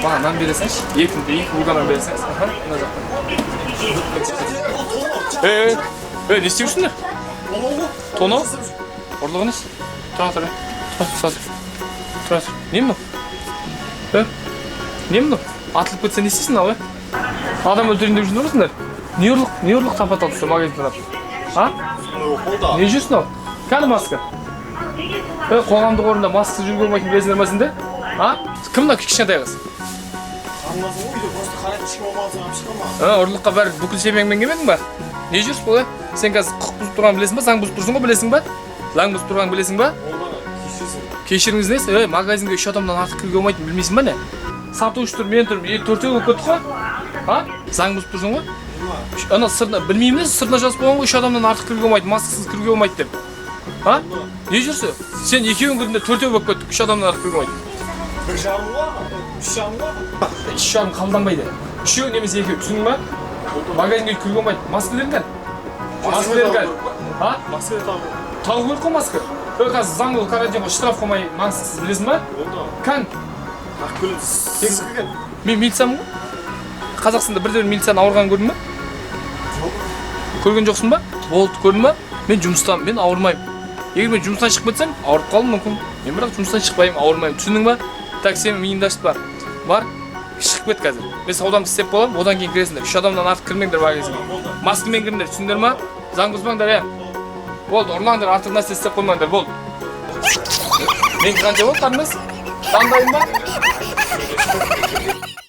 Маған нан бере салшы. Екі екі булка нан бере салыңыз. Аха, мына жақтан. Ей, ей, не істеп жүрсіңдер? Тонау? Ұрлық емес. Тұра тұр, ей. Тұра тұр, тұра тұр. Не мынау? Е? Не мынау? Атылып кетсе не істейсің ал, е? Адам өлтірейін деп жүрсіңдер ғой сендер? Не ұрлық, не ұрлық тапа талдысың магазин тонап? А? Не жүрсің ал? Кәні маска? Е, қоғамдық орында маскасыз жүруге болмайтынын білесіңдер ма сендер? А? Кім мына кішкентай қыз? Қарындасым ғой, үйде просто қарайды, ешкім болмаған соң алып шыққан маған. Ә, ұрлыққа бәрі бүкіл семьяңмен келмедің ба? Не жүрсің бұл, е? Сен қазір құқық бұзып тұрғанын білесің ба? Заң бұзып тұрсың ғой, білесің ба? Заң бұзып тұрғанын білесің ба? Болды ана, кешірсің. Кешіріңіз несі? Ей, магазинге үш адамнан артық кіруге болмайтынын білмейсің ба не? Сатушы тұр, мен тұрмын, е, төртеу болып кеттік қой. А? Заң бұзып тұрсың ғой? Ана сыртына білмеймін не, сыртына жазып қойған ғой, үш адамнан артық кіруге болмайды, маскасыз кіруге болмайды деп. А? Не жүрсің? Сен екеуің кірдің де төртеу болып кеттік, үш адамнан артық кіруге болмайды. 1,5 ғой ана, 3,5 ғой. 3,5 қабылданбайды. Үшеу немесе екеу, түсіндің ба? Магазинге кіруге болмайды. Маскалерің кән? Маскалерің кән? А? Маска тағу. Тағу керек қой маска. Ой, қазір заңды карантин ғой, штраф қоймай маскасыз, білесің ба? Болды ана. Кән? Ақ көлік сіздікі кән. Мен милициямын ғой. Қазақстанда бірде бір милицияның ауырғанын көрдің ба? Жоқ. Көрген жоқсың ба? Болды, көрдің ба? Мен жұмыстамын, мен ауырмаймын. Егер мен жұмыстан шығып кетсем, ауырып қалуым мүмкін. Мен бірақ жұмыстан шықпаймын, ауырмаймын. Түсіндің ба? Так, сен миыңды ашытпа. Бар, шығып кет қазір. Мен саудамды істеп боламын, одан кейін кіресіңдер. Үш адамнан артық кірмеңдер магазинге. Болды. Маскамен кіріңдер, түсіндіңдер ма? Заң бұзбаңдар, е. Болды, ұрлаңдар, артық нәрсе істеп қоймаңдар, болды. Менікі қанша болды, қарындас? Таңдайын ба?